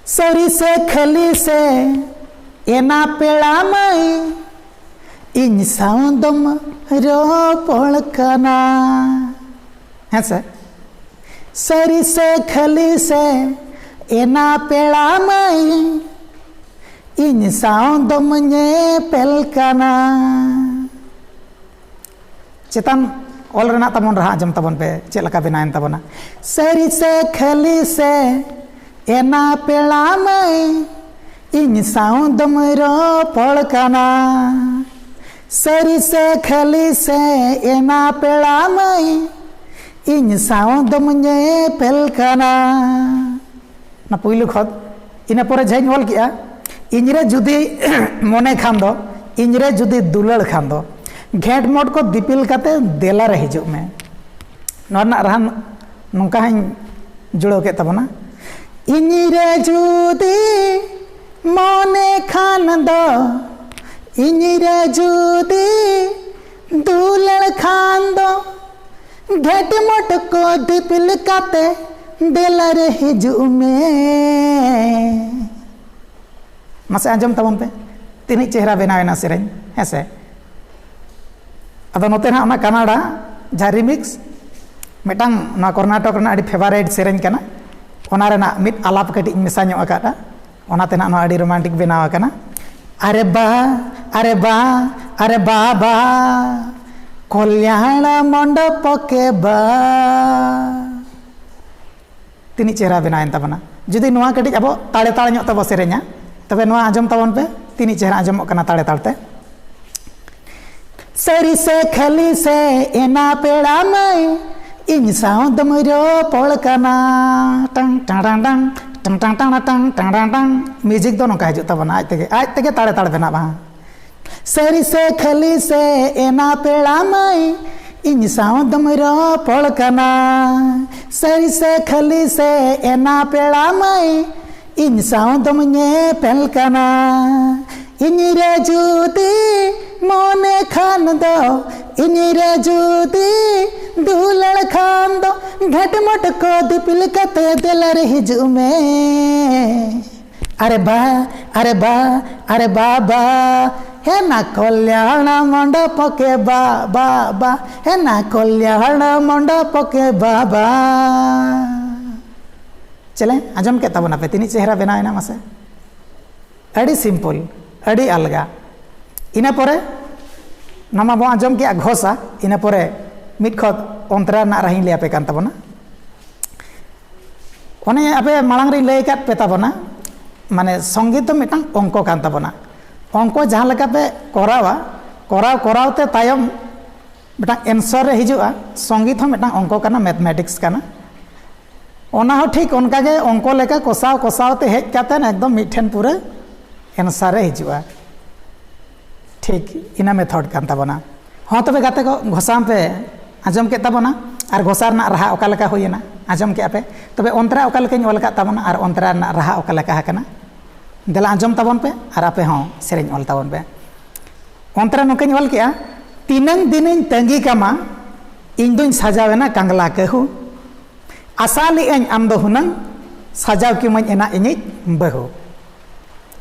ᱥᱟᱹᱨᱤ ᱥᱮ ᱠᱷᱟᱹᱞᱤ ᱥᱮ ᱮᱱᱟ ᱯᱮᱲᱟ ᱢᱟᱹᱭ, ᱤᱧ ᱥᱟᱶ ᱫᱚᱢ ᱨᱚᱯᱚᱲ ᱠᱟᱱᱟ, ᱦᱮᱸ ᱥᱮ? ᱥᱟᱹᱨᱤ ᱥᱮ ᱠᱷᱟᱹᱞᱤ ᱥᱮ ᱮᱱᱟ ᱯᱮᱲᱟ ᱢᱟᱹᱭ, ᱤᱧ ᱥᱟᱶ ᱫᱚᱢ ᱧᱮᱯᱮᱞ ᱠᱟᱱᱟ᱾ ᱪᱮᱛᱟᱱ ᱚᱞ ᱨᱮᱱᱟᱜ ᱛᱟᱵᱚᱱ ᱨᱟᱦᱟ ᱟᱸᱡᱚᱢ ᱛᱟᱵᱚᱱ ᱯᱮ, ᱪᱮᱫ ᱞᱮᱠᱟ ᱵᱮᱱᱟᱣᱮᱱ ᱛᱟᱵᱚᱱᱟ᱾ ᱥᱟᱹᱨᱤ ᱥᱮ ᱠᱷᱟᱹᱞᱤ ᱥᱮ ᱮᱱᱟ ᱯᱮᱲᱟ ᱢᱟᱹᱭ, ᱤᱧ ᱥᱟᱶ ᱫᱚᱢ ᱨᱚᱯᱚᱲ ᱠᱟᱱᱟ᱾ ᱥᱟᱹᱨᱤ ᱥᱮ ᱠᱷᱟᱹᱞᱤ ᱥᱮ ᱮᱱᱟ ᱯᱮᱲᱟ ᱢᱟᱹᱭ, ᱤᱧ ᱥᱟᱶ ᱫᱚᱢ ᱧᱮᱯᱮᱞ ᱠᱟᱱᱟ᱾ ᱚᱱᱟ ᱯᱩᱭᱞᱩ ᱠᱷᱚᱛ᱾ ᱤᱱᱟᱹ ᱯᱚᱨᱮ ᱡᱟᱦᱟᱸᱧ ᱚᱞ ᱠᱮᱜᱼᱟ, ᱤᱧᱨᱮ ᱡᱩᱫᱤ ᱢᱚᱱᱮ ᱠᱷᱟᱱ ᱫᱚ, ᱤᱧᱨᱮ ᱡᱩᱫᱤ ᱫᱩᱞᱟᱹᱲ ᱠᱷᱟᱱ ᱫᱚ, ᱜᱷᱮᱸᱴ ᱢᱚᱴ ᱠᱚ ᱫᱤᱯᱤᱞ ᱠᱟᱛᱮ ᱫᱮᱞᱟ ᱨᱮ ᱦᱤᱡᱩᱜ ᱢᱮ᱾ ᱱᱚᱣᱟ ᱨᱮᱱᱟᱜ ᱨᱟᱦᱟ ᱱᱚᱝᱠᱟ ᱦᱟᱸᱜ ᱤᱧ ᱡᱩᱲᱟᱹᱣ ᱠᱮᱫ ᱛᱟᱵᱚᱱᱟ᱾ ᱤᱧᱨᱮ ᱡᱩᱫᱤ ᱢᱚᱱᱮ ᱠᱷᱟᱱ ᱫᱚ, ᱤᱧᱨᱮ ᱡᱩᱫᱤ ᱫᱩᱞᱟᱹᱲ ᱠᱷᱟᱱ ᱫᱚ, ᱜᱷᱮᱸᱴ ᱢᱚᱴ ᱠᱚ ᱫᱤᱯᱤᱞ ᱠᱟᱛᱮ ᱫᱮᱞᱟ ᱨᱮ ᱦᱤᱡᱩᱜ ᱢᱮ᱾ ᱢᱟᱥᱮ ᱟᱸᱡᱚᱢ ᱛᱟᱵᱚᱱ ᱯᱮ, ᱛᱤᱱᱟᱹᱜ ᱪᱮᱦᱨᱟ ᱵᱮᱱᱟᱣ ᱮᱱᱟ ᱥᱮᱨᱮᱧ, ᱦᱮᱸ ᱥᱮ? ᱟᱫᱚ ᱱᱚᱛᱮ ᱱᱟᱦᱟᱜ ᱚᱱᱟ ᱠᱟᱱᱟᱰᱟ ᱡᱟᱦᱟᱸ remix, ᱢᱤᱫᱴᱟᱝ ᱱᱚᱣᱟ ᱠᱚᱨᱱᱟᱴᱚᱠ ᱨᱮᱱᱟᱜ ᱟᱹᱰᱤ favourite ᱥᱮᱨᱮᱧ ᱠᱟᱱᱟ, ᱚᱱᱟ ᱨᱮᱱᱟᱜ ᱢᱤᱫ ᱟᱞᱟᱯ ᱠᱟᱹᱴᱤᱡ ᱤᱧ ᱢᱮᱥᱟ ᱧᱚᱜ ᱟᱠᱟᱫᱼᱟ, ᱚᱱᱟᱛᱮ ᱱᱟᱦᱟᱜ ᱱᱚᱣᱟ ᱟᱹᱰᱤ romantic ᱵᱮᱱᱟᱣ ᱟᱠᱟᱱᱟ᱾ ᱟᱨᱮ ᱵᱟ, ᱟᱨᱮ ᱵᱟ, ᱟᱨᱮ ᱵᱟᱵᱟ, ᱠᱚᱞᱭᱟᱬ ᱢᱚᱱᱰᱚᱯ ᱠᱮ ᱵᱟ᱾ ᱛᱤᱱᱟᱹᱜ ᱪᱮᱦᱨᱟ ᱵᱮᱱᱟᱣᱮᱱ ᱛᱟᱵᱚᱱᱟ᱾ ᱡᱩᱫᱤ ᱱᱚᱣᱟ ᱠᱟᱹᱴᱤᱡ ᱟᱵᱚ ᱛᱟᱲᱮ ᱛᱟᱲ ᱧᱚᱜ ᱛᱮᱵᱚ ᱥᱮᱨᱮᱧᱟ, ᱛᱚᱵᱮ ᱱᱚᱣᱟ ᱟᱸᱡᱚᱢ ᱛᱟᱵᱚᱱ ᱯᱮ, ᱛᱤᱱᱟᱹᱜ ᱪᱮᱦᱨᱟ ᱟᱸᱡᱚᱢᱚᱜ ᱠᱟᱱᱟ ᱛᱟᱲᱮ ᱛᱟᱲ ᱛᱮ᱾ ᱥᱟᱹᱨᱤ ᱥᱮ ᱠᱷᱟᱹᱞᱤ ᱥᱮ ᱮᱱᱟ ᱯᱮᱲᱟ ᱢᱟᱹᱭ, ᱤᱧ ᱥᱟᱶ ᱫᱚᱢ ᱨᱚᱯᱚᱲ ᱠᱟᱱᱟ᱾ ᱴᱟᱝ, ᱴᱟᱝ, ᱴᱟᱝ, ᱴᱟᱝ, ᱴᱟᱝ ᱴᱟᱝ ᱴᱟᱝ ᱴᱟᱝ ᱴᱟᱝ ᱴᱟᱝ ᱴᱟᱝ, ᱢᱤᱭᱩᱡᱤᱠ ᱫᱚ ᱱᱚᱝᱠᱟ ᱦᱤᱡᱩᱜ ᱛᱟᱵᱚᱱᱟ, ᱟᱡ ᱛᱮᱜᱮ, ᱟᱡ ᱛᱮᱜᱮ ᱛᱟᱲᱮ ᱛᱟᱲᱮ ᱵᱮᱱᱟᱜᱼᱟ᱾ ᱥᱟᱹᱨᱤ ᱥᱮ ᱠᱷᱟᱹᱞᱤ ᱥᱮ ᱮᱱᱟ ᱯᱮᱲᱟ ᱢᱟᱹᱭ, ᱤᱧ ᱥᱟᱶ ᱫᱚᱢ ᱨᱚᱯᱚᱲ ᱠᱟᱱᱟ᱾ ᱥᱟᱹᱨᱤ ᱥᱮ ᱠᱷᱟᱹᱞᱤ ᱥᱮ ᱮᱱᱟ ᱯᱮᱲᱟ ᱢᱟᱹᱭ, ᱤᱧ ᱥᱟᱶ ᱫᱚᱢ ᱧᱮᱯᱮᱞ ᱠᱟᱱᱟ᱾ ᱤᱧ ᱨᱮ ᱡᱩᱫᱤ ᱢᱚᱱᱮ ᱠᱷᱟᱱ ᱫᱚ, ᱤᱧ ᱨᱮ ᱡᱩᱫᱤ ᱫᱩᱞᱟᱹᱲ ᱠᱷᱟᱱ ᱫᱚ, ᱜᱷᱟᱴᱢᱚᱴ ᱠᱚ ᱫᱤᱯᱤᱞ ᱠᱟᱛᱮ ᱫᱮᱞᱟ ᱨᱮ ᱦᱤᱡᱩᱜ ᱢᱮ᱾ ᱟᱨᱮ ᱵᱟ, ᱟᱨᱮ ᱵᱟ, ᱟᱨᱮ ᱵᱟᱵᱟ, ᱦᱮᱱᱟ ᱠᱚᱞᱭᱟᱬ ᱢᱚᱱᱰᱚᱯ ᱠᱮ ᱵᱟ, ᱵᱟ, ᱵᱟ, ᱦᱮᱱᱟ ᱠᱚᱞᱭᱟᱬ ᱢᱚᱱᱰᱚᱯ ᱠᱮ ᱵᱟᱵᱟ᱾ ᱪᱮᱞᱮ ᱟᱸᱡᱚᱢ ᱠᱮᱫ ᱛᱟᱵᱚᱱᱟᱯᱮ, ᱛᱤᱱᱟᱹᱜ ᱪᱮᱦᱨᱟ ᱵᱮᱱᱟᱣ ᱮᱱᱟ ᱢᱟᱥᱮ? ᱟᱹᱰᱤ ᱥᱤᱢᱯᱚᱞ, ᱟᱹᱰᱤ ᱟᱞᱜᱟ᱾ ᱤᱱᱟᱹ ᱯᱚᱨᱮ ᱱᱚᱣᱟ ᱢᱟᱵᱚ ᱟᱸᱡᱚᱢ ᱠᱮᱜᱼᱟ ᱜᱷᱚᱥᱟ, ᱤᱱᱟᱹ ᱯᱚᱨᱮ ᱢᱤᱫ ᱠᱷᱚᱛ ᱚᱱᱛᱨᱟ ᱨᱮᱱᱟᱜ ᱨᱟᱦᱤᱧ ᱞᱟᱹᱭ ᱟᱯᱮ ᱠᱟᱱ ᱛᱟᱵᱚᱱᱟ᱾ ᱚᱱᱮ ᱟᱯᱮ ᱢᱟᱲᱟᱝ ᱨᱤᱧ ᱞᱟᱹᱭ ᱟᱠᱟᱫ ᱯᱮ ᱛᱟᱵᱚᱱᱟ, ᱢᱟᱱᱮ ᱥᱚᱝᱜᱤᱛ ᱫᱚ ᱢᱤᱫᱴᱟᱝ ᱚᱝᱠᱚ ᱠᱟᱱ ᱛᱟᱵᱚᱱᱟ᱾ ᱚᱝᱠᱚ ᱡᱟᱦᱟᱸ ᱞᱮᱠᱟ ᱯᱮ ᱠᱚᱨᱟᱣᱟ, ᱠᱚᱨᱟᱣ ᱠᱚᱨᱟᱣ ᱛᱮ ᱛᱟᱭᱚᱢ ᱢᱤᱫᱴᱟᱝ ᱮᱱᱥᱟᱨ ᱨᱮ ᱦᱤᱡᱩᱜᱼᱟ, ᱥᱚᱝᱜᱤᱛ ᱦᱚᱸ ᱢᱤᱫᱴᱟᱝ ᱚᱝᱠᱚ ᱠᱟᱱᱟ, ᱢᱮᱛᱷᱢᱮᱴᱤᱠᱥ ᱠᱟᱱᱟ᱾ ᱚᱱᱟ ᱦᱚᱸ ᱴᱷᱤᱠ ᱚᱱᱠᱟ ᱜᱮ ᱚᱝᱠᱚ ᱞᱮᱠᱟ ᱠᱚᱥᱟᱣ ᱠᱚᱥᱟᱣ ᱛᱮ ᱦᱮᱡ ᱠᱟᱛᱮ ᱮᱠᱫᱚᱢ ᱢᱤᱫ ᱴᱷᱮᱱ ᱯᱩᱨᱟᱹ ᱮᱱᱥᱟᱨ ᱨᱮ ᱦᱤᱡᱩᱜᱼᱟ᱾ ᱴᱷᱤᱠ ᱤᱱᱟᱹ ᱢᱮᱛᱷᱚᱰ ᱠᱟᱱ ᱛᱟᱵᱚᱱᱟ᱾ ᱦᱚᱸ ᱛᱚᱵᱮ ᱜᱟᱛᱮ ᱠᱚ, ᱜᱷᱚᱥᱟᱢ ᱯᱮ ᱟᱸᱡᱚᱢ ᱠᱮᱫ ᱛᱟᱵᱚᱱᱟ ᱟᱨ ᱜᱷᱚᱥᱟ ᱨᱮᱱᱟᱜ ᱨᱟᱦᱟ ᱚᱠᱟ ᱞᱮᱠᱟ ᱦᱩᱭᱮᱱᱟ ᱟᱸᱡᱚᱢ ᱠᱮᱫᱼᱟ ᱯᱮ᱾ ᱛᱚᱵᱮ ᱚᱱᱛᱨᱟ ᱚᱠᱟ ᱞᱮᱠᱟᱧ ᱚᱞ ᱟᱠᱟᱫ ᱛᱟᱵᱚᱱᱟ ᱟᱨ ᱚᱱᱛᱨᱟ ᱨᱮᱱᱟᱜ ᱨᱟᱦᱟ ᱚᱠᱟ ᱞᱮᱠᱟ ᱟᱠᱟᱱᱟ, ᱫᱮᱞᱟ ᱟᱸᱡᱚᱢ ᱛᱟᱵᱚᱱ ᱯᱮ ᱟᱨ ᱟᱯᱮ ᱦᱚᱸ ᱥᱮᱨᱮᱧ ᱚᱞ ᱛᱟᱵᱚᱱ ᱯᱮ᱾ ᱚᱱᱛᱨᱟ ᱱᱚᱝᱠᱟᱧ ᱚᱞ ᱠᱮᱫᱼᱟ, ᱛᱤᱱᱟᱹᱝ ᱫᱤᱱᱤᱧ ᱛᱟᱺᱜᱤ ᱠᱟᱢᱟ, ᱤᱧ ᱫᱩᱧ ᱥᱟᱡᱟᱣ ᱮᱱᱟ ᱠᱟᱝᱞᱟ ᱠᱟᱹᱦᱩ᱾ ᱟᱥᱟ ᱞᱮᱜ ᱟᱹᱧ ᱟᱢ ᱫᱚ ᱦᱩᱱᱟᱹᱝ, ᱥᱟᱡᱟᱣ ᱠᱮᱢᱟᱹᱧ ᱮᱱᱟ ᱤᱧᱤᱡ ᱵᱟᱹᱦᱩ᱾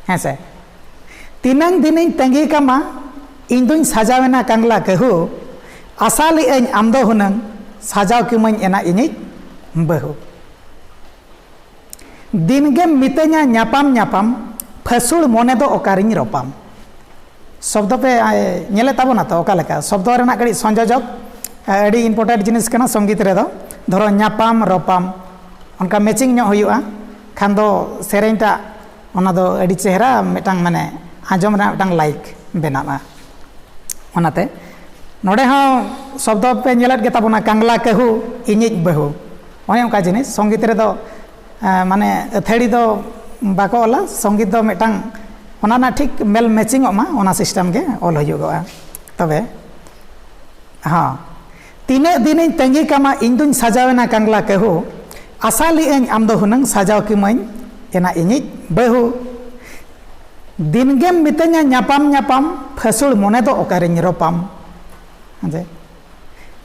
ᱦᱮᱸ ᱥᱮ? ᱛᱤᱱᱟᱹᱝ ᱫᱤᱱᱤᱧ ᱛᱟᱺᱜᱤ ᱠᱟᱢᱟ, ᱤᱧ ᱫᱩᱧ ᱥᱟᱡᱟᱣ ᱮᱱᱟ ᱠᱟᱝᱞᱟ ᱠᱟᱹᱦᱩ᱾ ᱟᱥᱟ ᱞᱮᱜ ᱟᱹᱧ ᱟᱢ ᱫᱚ ᱦᱩᱱᱟᱹᱝ, ᱥᱟᱡᱟᱣ ᱠᱮᱢᱟᱹᱧ ᱮᱱᱟ ᱤᱧᱤᱡ ᱵᱟᱹᱦᱩ᱾ ᱫᱤᱱ ᱜᱮᱢ ᱢᱤᱛᱟᱹᱧᱟ ᱧᱟᱯᱟᱢ ᱧᱟᱯᱟᱢ, ᱯᱷᱟᱹᱥᱩᱲ ᱢᱚᱱᱮ ᱫᱚ ᱚᱠᱟᱨᱤᱧ ᱨᱚᱯᱟᱢ᱾ ᱥᱚᱵᱫᱚ ᱯᱮ, ᱮ, ᱧᱮᱞᱮᱫ ᱛᱟᱵᱚᱱᱟ ᱛᱚ ᱚᱠᱟ ᱞᱮᱠᱟ? ᱥᱚᱵᱫᱚ ᱨᱮᱱᱟᱜ ᱠᱟᱹᱴᱤᱡ ᱥᱚᱝᱡᱳᱡᱚᱠ, ᱮ, ᱟᱹᱰᱤ important ᱡᱤᱱᱤᱥ ᱠᱟᱱᱟ ᱥᱚᱝᱜᱤᱛ ᱨᱮᱫᱚ᱾ ᱫᱷᱚᱨᱚ ᱧᱟᱯᱟᱢ, ᱨᱚᱯᱟᱢ, ᱚᱱᱠᱟ matching ᱧᱚᱜ ᱦᱩᱭᱩᱜᱼᱟ, ᱠᱷᱟᱱ ᱫᱚ ᱥᱮᱨᱮᱧ ᱴᱟᱜ ᱚᱱᱟ ᱫᱚ ᱟᱹᱰᱤ ᱪᱮᱦᱨᱟ ᱢᱤᱫᱴᱟᱝ ᱢᱟᱱᱮ ᱟᱸᱡᱚᱢ ᱨᱮᱱᱟᱜ ᱢᱤᱫᱴᱟᱝ ᱞᱟᱭᱤᱠ ᱵᱮᱱᱟᱜᱼᱟ᱾ ᱚᱱᱟᱛᱮ ᱱᱚᱰᱮ ᱦᱚᱸ ᱥᱚᱵᱫᱚ ᱯᱮ ᱧᱮᱞᱮᱫ ᱜᱮ ᱛᱟᱵᱚᱱᱟ, ᱠᱟᱝᱞᱟ ᱠᱟᱹᱦᱩ, ᱤᱧᱤᱡ ᱵᱟᱹᱦᱩ᱾ ᱚᱱᱮ ᱚᱱᱠᱟ ᱡᱤᱱᱤᱥ ᱥᱚᱝᱜᱤᱛ ᱨᱮᱫᱚ ᱢᱟᱱᱮ ᱟᱹᱛᱷᱟᱹᱲᱤ ᱫᱚ ᱵᱟᱠᱚ ᱚᱞᱟ, ᱥᱚᱝᱜᱤᱛ ᱫᱚ ᱢᱤᱫᱴᱟᱝ ᱚᱱᱟ ᱨᱮᱱᱟᱜ ᱴᱷᱤᱠ ᱢᱮᱞ ᱢᱮᱪᱤᱝᱚᱜ ᱢᱟ, ᱚᱱᱟ ᱥᱤᱥᱴᱮᱢ ᱜᱮ ᱚᱞ ᱦᱩᱭᱩᱜᱚᱜᱼᱟ᱾ ᱛᱚᱵᱮ ᱦᱚᱸ, ᱛᱤᱱᱟᱹᱜ ᱫᱤᱱᱤᱧ ᱛᱟᱺᱜᱤ ᱠᱟᱢᱟ, ᱤᱧ ᱫᱩᱧ ᱥᱟᱡᱟᱣ ᱮᱱᱟ ᱠᱟᱝᱜᱽᱞᱟ ᱠᱟᱹᱦᱩ, ᱟᱥᱟ ᱞᱮᱜ ᱟᱹᱧ ᱟᱢ ᱫᱚ ᱦᱩᱱᱟᱹᱝ ᱥᱟᱡᱟᱣ ᱠᱮᱢᱟᱹᱧ ᱮᱱᱟ ᱤᱧᱤᱡ ᱵᱟᱹᱦᱩ᱾ ᱫᱤᱱ ᱜᱮᱢ ᱢᱤᱛᱟᱹᱧᱟ ᱧᱟᱯᱟᱢ ᱧᱟᱯᱟᱢ, ᱯᱷᱟᱹᱥᱩᱲ ᱢᱚᱱᱮ ᱫᱚ ᱚᱠᱟᱨᱮᱧ ᱨᱚᱯᱟᱢ᱾ ᱦᱮᱸ ᱡᱮ?